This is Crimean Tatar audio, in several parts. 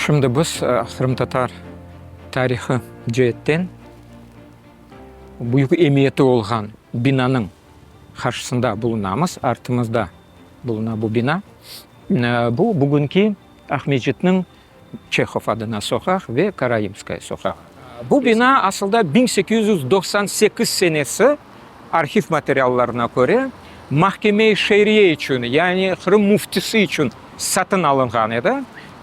Şimdi biz qırımtatar tarihı ceetten büyük emiyeti olğan binanıñ qarşısında bulunamız. Artımızda buluna bu bina. Bu bugünki Aqmescitniñ Çehov adına soqaq ve Karaimskaya soqağı. Bu bina asılda 1898 senesi arhiv materiallarına köre Mahkeme-i Şeriye içün, yani Qırım müftisi içün satın alınğan edi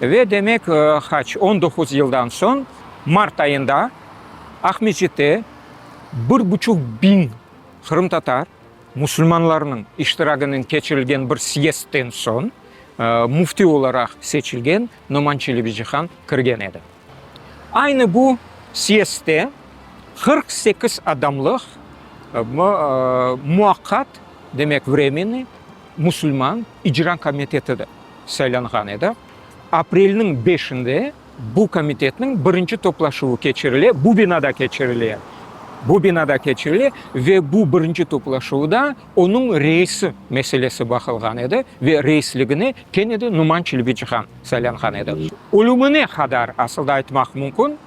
ve demek qaç, 19 yıldan soñ mart ayında Aqmescitte bir buçuq biñ qırımtatar musulmanlarnıñ iştiraginen keçirilgen bir syezdden soñ müfti olaraq seçilgen Noman Çelebicihan kirgen edi. Aynı bu syezdde 48 adamlıq muvaqqat, demek vremennıy, musulman icra komiteti de saylanğan edi. Aprelniñ beşinde Bu komitetniñ birinci toplaşuvı keçirile, bu binada keçirile, bu binada keçirile ve bu birinci toplaşuvda onıñ reisi meselesi baqılğan edi ve reisligine kene de Numan Çelebicihan saylanğan edi. Ölümine qadar, asıl da aytmaq mümkün,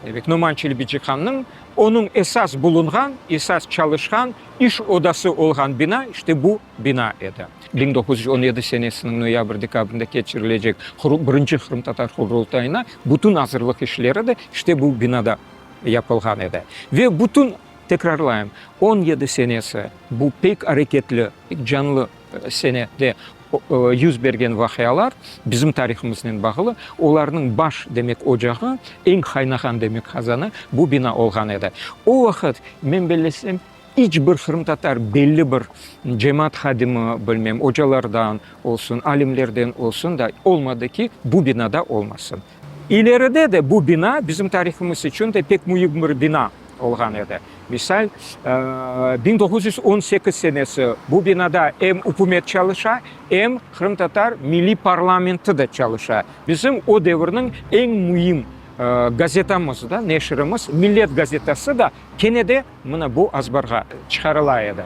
demek, Numan Çelebicihannıñ onıñ esas bulunğan, esas çalışqan iş odası olğan bina işte bu bina edi. 1917 senesiniñ noyabr-dekabrinde keçirilecek birinci qırımtatar Qurultayına bütün azırlıq işleri de işte bu binada yapılğan edi. Ve bütün, tekrarlayım, 17 senesi, bu pek areketli, pek canlı senede yüz bergen vaqialar bizim tarihımıznen bağlı, olarnıñ baş, demek, ocağı, eñ qaynağan, demek, qazanı bu bina olğan edi. O vaqıt, men bellesem, İç bir qırımtatar belli bir cemaat hadimi, bilmem, ocalardan olsun, alimlerden olsun da olmadı ki, bu binada olmasın. İleride de bu bina bizim tarihımız içün de pek müim bir bina olğan edi. Misal, 1918 senesi bu binada em ükümet çalışa, em qırımtatar milliy parlamenti de çalışa. Bizim o devirniñ eñ müim gazetamız da, neşirimiz Millet gazetası da kene de Mına bu azbarğa çıqarıla edi.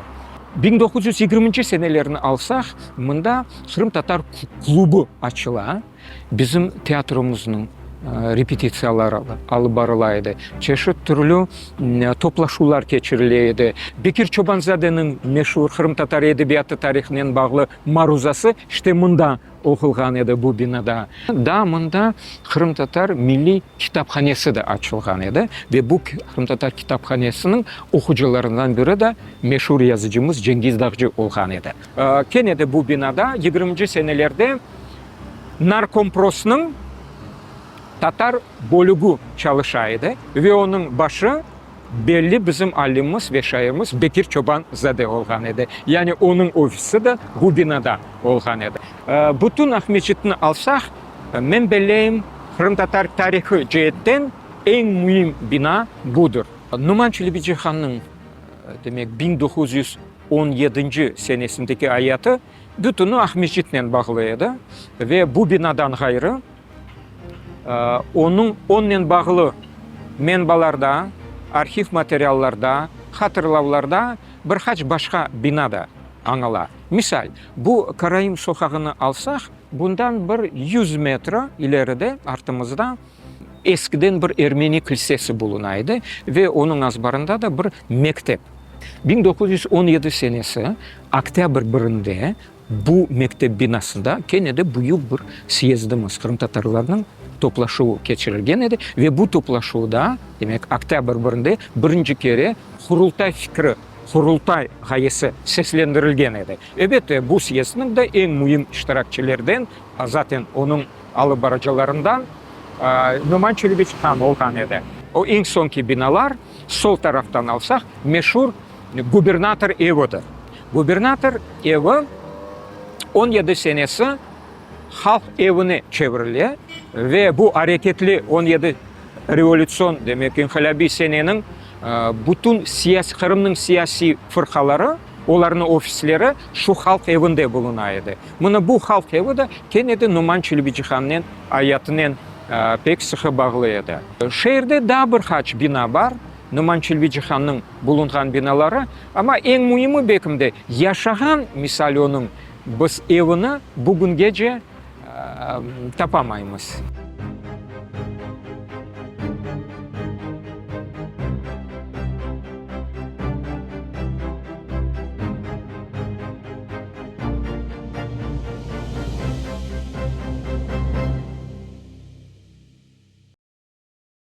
1920-nci senelerni alsaq, mında qırımtatar klubı açıla, bizim teatromıznıñ repetitsiyaları alıp barıla edi, çeşit türlü toplaşuvlar keçirile edi. Bekir Çobanzadeniñ meşur qırımtatar edebiyatı tarihınen bağlı maruzası işte mında oqulğan edi, bu binada. Daa mında qırımtatar milliy kitaphanesi de açılğan edi ve bu qırımtatar kitaphanesiniñ oqucılarından biri de meşur yazıcımız Cengiz Dağcı olğan edi. Kene de bu binada yigirminci senelerde Narkomprosnıñ tatar bölügi çalışa edi ve onıñ başı belli bizim alimimiz ve şairimiz Bekir Çoban-zade olğan edi. Yani onıñ ofisi de bu binada olğan edi. Bütün Aqmescitni alsaq, men belleyim, qırımtatar tarihı ceetten eñ müim bina budır. Numan Çelebicihannıñ, demek, 1917-nci senesindeki ayatı bütüni Aqmescitnen bağlı edi ve bu binadan ğayrı, Onıñ onnen bağlı menbalarda, arhiv materiallarda, hatırlavlarda bir qaç başqa bina da añıla. Misal, bu Karaim soqağını alsaq, bundan bir yüz metr ileride, artımızda, eskiden bir ermeni kilsesi buluna edi ve onıñ azbarında da bir mektep. 1917 senesi oktâbr birinde Bu mektep binasında kene de büyük bir syezdimiz, qırımtatarlarnıñ toplaşuvı keçirilgen edi ve bu toplaşuvda, demek, oktâbr birinde birinci kere Qurultay fikri, Qurultay ğayesi seslendirilgen edi. Ebette, bu syezdniñ de eñ müim iştirakçilerden, zaten onıñ alıp barıcılarından Noman Çelebicihan olğan edi. O eñ soñki binalar, sol taraftan alsaq, meşur gubernator evidir. Gubernator evi 17 senesi halq evine çevirile ve bu areketli 17 revolütsion, demek inqilâbiy seneniñ bütün siyasiy, Qırımnıñ siyasiy fırqaları, olarnıñ ofisleri şu halq evinde buluna edi. Mına bu halq evi de kene de Numan Çelebicihannen ayatınen pek sıqı bağlı edi. Şeerde daa bir qaç bina bar, Numan Çelebicihannıñ bulunğan binaları, amma eñ müimi belkim de, yaşağan, misal onıñ, biz evini bugüngece tapamaymız.